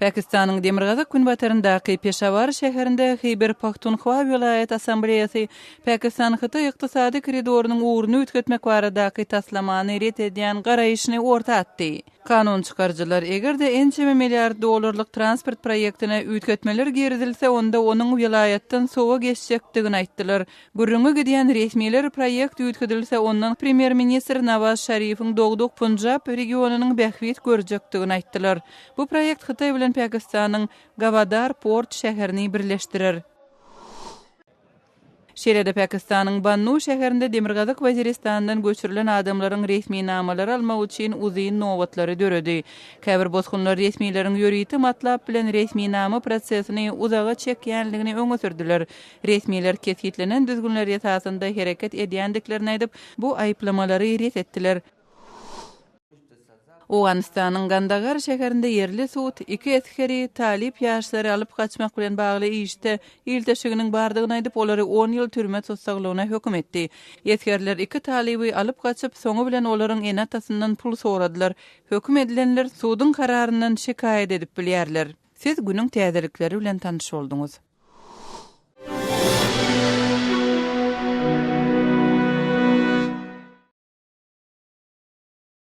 Pakistanyň demirgazyk-günbataryndaky Peşawar şäherinde Hyber-Pahtunhwa welaýat assambleýasy Pakistan-Hytaý ykdysady koridorynyň ugruny üýtgetmek baradaky taslamany ret edýän garaýşyny orta atdy. Kanun çykaryjylar, eger-de ençeme milliard dollarlyk transport proýektine üýtgetmeler girizilse, onda onuň welaýatdan sowa geçjekdigini aýtdylar. Gürrüňi gidýän resmiler proýekt üýtgedilse, ondan premýer-ministr Nawaz Şarifiň dogduk Punjab regionynyň bähbit görjekdigini aýtdylar. Bu proýekt Hytaý bilen Pakistanyň Gawadar port şäherini birleşdirer. Şeýle-de Pakistanyň Bannu şäherinde Demirgazyk Weziristandan göçürilen adamlaryň resminamalary almak üçin uzyn nobatlary döredi. Käbir bosgunlar resmileriň ýörite matlap bilen resminama prosesini uzaga çekýänligini öňe sürdüler. Resmiler kesgitlenen düzgünler esasynda hereket edýändiklerini aýdyp, bu aýyplamalary ret etdiler. Owganystanyň Gandagar şäherinde ýerli sud iki esgeri talyp ýaşlary alyp gaçmak bilen bagly işde ilteşiginiň bardygyny aýdyp, olary on ýyl türme tussaglygyna höküm etdi. Esgerler iki talyby alyp gaçyp, soňy bilen olaryň ene-atasyndan pul soradylar. Höküm edilenler suduň kararyndan şikaýat edip bilýärler. Siz günüň täzelikleri bilen tanyş bolduňyz.